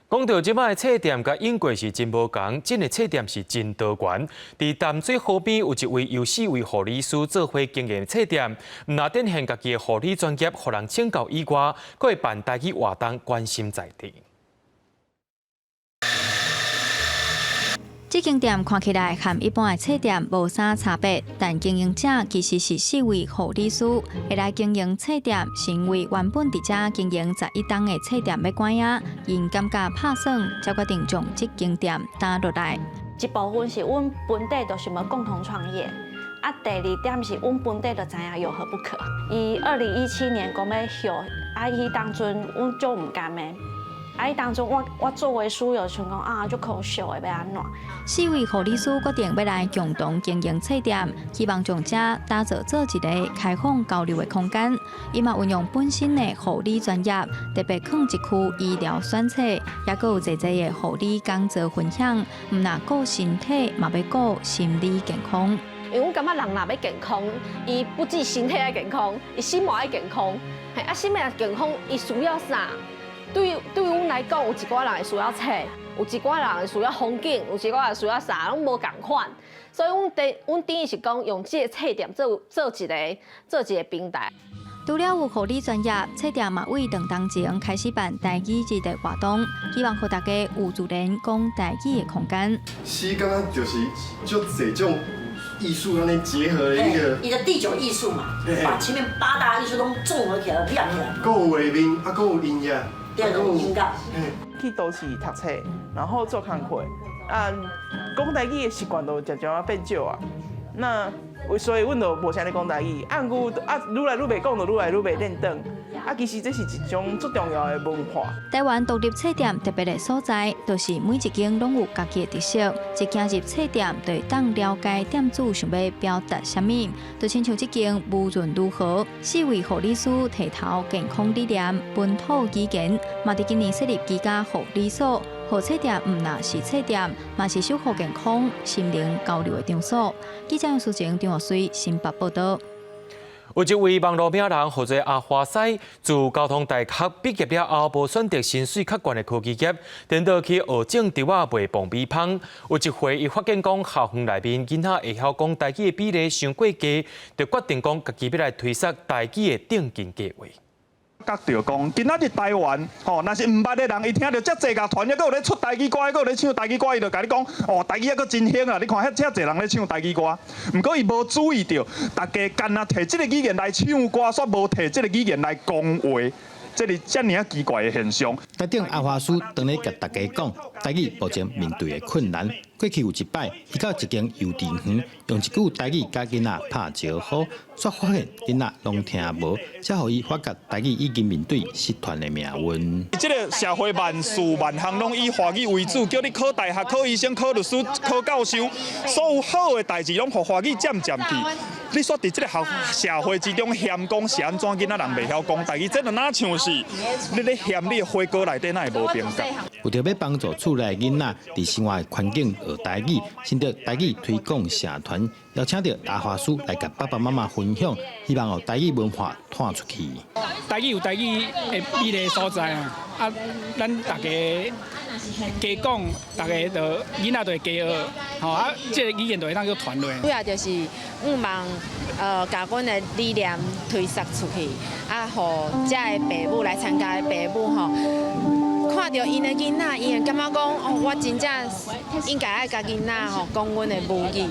講到這擺的冊店，佮英國是真無仝，真的冊店是真多元。佇淡水河邊有一位由四位護理師做伙經營冊店，毋但展現家己的護理專業，予人請教以外，閣會辦台語活動，關心在地。這間店看起來和一般的冊店無啥差別，但經營者其實是四位護理師，會來經營冊店，是因為原本佇遮經營11冬的冊店欲關仔，𪜶感覺拍算，才決定將這間店擔落來。一部分是阮本地就想欲共同創業，啊，第二點是阮本地就知影有何不可。伊2017年講欲歇，啊，彼當陣阮足毋甘的。啊！彼當中我作為書友想講啊，足可惜的欲按怎？四位護理師決定欲來共同經營冊店，希望將遮打造做一個開放交流的空間。伊嘛運用本身的護理專業，特別囥一區醫療選冊，抑閣有濟濟的護理講座分享。毋但顧身體，嘛欲顧心理健康。因為阮感覺人若欲健康，伊不止身體愛健康，伊心嘛愛健康。嘿，啊，心嘛健康，伊需要啥？對阮來講，有一寡人會需要冊，有一寡人會需要風景，有一寡人需要啥，攏無仝款。所以，阮等於是講用這個冊店做一個平台。除了有護理專業，冊店嘛為2冬前開始辦台語日的活動，希望予大家有自然講台語的空間。詩感覺就是足濟種藝術按呢結合的一個。伊的第九藝術嘛，把前面八大藝術都綜合起來，拼起來。閣有畫面，啊，閣有音樂。去都市讀冊，然後做工課，啊，講台語的習慣就漸漸仔變少啊。那所以阮就無啥咧講台語，啊，毋過啊，愈來愈袂講，就愈來愈袂練轉。啊，其實這是一種足重要的文化。台灣獨立冊店特別的所在，就是每一間攏有家己的特色。一行入冊店，就會當了解店主想欲表達啥物。就親像這間無論如何，四位護理師提頭健康理念、本土語言，嘛佇今年設立居家護理所，予冊店毋但是冊店，嘛是守護健康、心靈交流的場所。記者楊淑晴、張學水新北報道。有一位網路名人，號做阿華西，自交通大學畢業了後，無選擇薪水較懸的科技業，顛倒去學種植仔賣爆米香。有一回，伊發現講校園內面囡仔會曉講台語的比例傷過低，就決定講家己欲來推捒台語的頂進計劃。覺著講，今仔日台灣，吼，若是毋捌的人，伊聽著遮濟樂團，猶閣有咧出台語歌，猶閣有咧唱台語歌，伊就共你講，哦，台語猶閣真興啊！你看遐遮濟人咧唱台語歌，毋過伊無注意著，大家干焦提這个語言來唱歌，煞無提這个語言來講話。這是遮爾仔奇怪的現象。台頂阿華師當咧共大家講，台語目前面對的困難。過去有一擺，伊到一間幼稚園，用一句台語共囡仔拍招呼，煞發現囡仔攏聽無，才予伊發覺台語已經面對失傳的命運。這个社會萬事萬項攏以華語為主，叫你考大學、考醫生、考律師、考教授，所有好的代誌攏予華語佔佔去。你煞佇這个學社會之中嫌講是按怎囡仔人袂曉講台語，這就若像是你咧嫌你的火鍋內底哪會無冰角？為著欲幫助厝內囡仔佇生活環境學台語，新竹台語推廣社團邀請著阿華師來共爸爸媽媽分享，希望予台語文化傳出去。台語有台語的美麗所在啊！啊，咱大家加講，大家就囡仔就會加學，吼啊，這个語言就會當閣傳落。主要就是向望，共阮的理念推捒出去，啊，予遮的爸母來參加的爸母吼，看著𪜶的囡仔，𪜶會感覺講，哦，我真正應該愛共囡仔吼講阮的母語。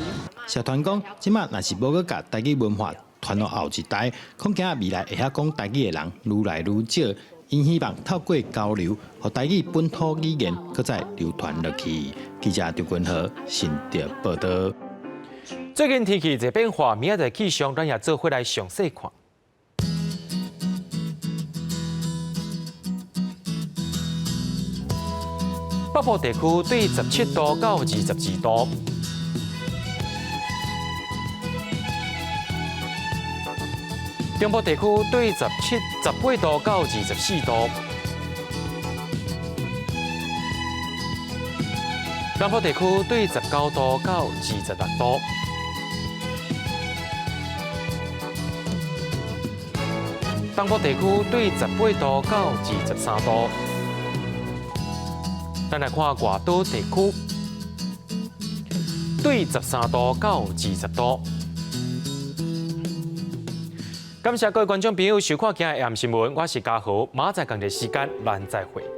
社團講，這馬若是無閣共台語文化傳予後一代，恐驚未來會曉講台語的人愈來愈少。𪜶希望透過交流，予台語本土語言閣再流傳落去。記者張君和新竹報道。最近天氣在變化，明仔載氣象，咱也做伙來詳細看。北部地區對17度到22度。中部地區對18度到24度。南部地區對19度到26度。東部地區對18度到23度。咱來看外島地區，對13度到20度。感謝各位觀眾朋友收看今日的新聞，我是嘉豪，明仔載仝一個時間，咱再會。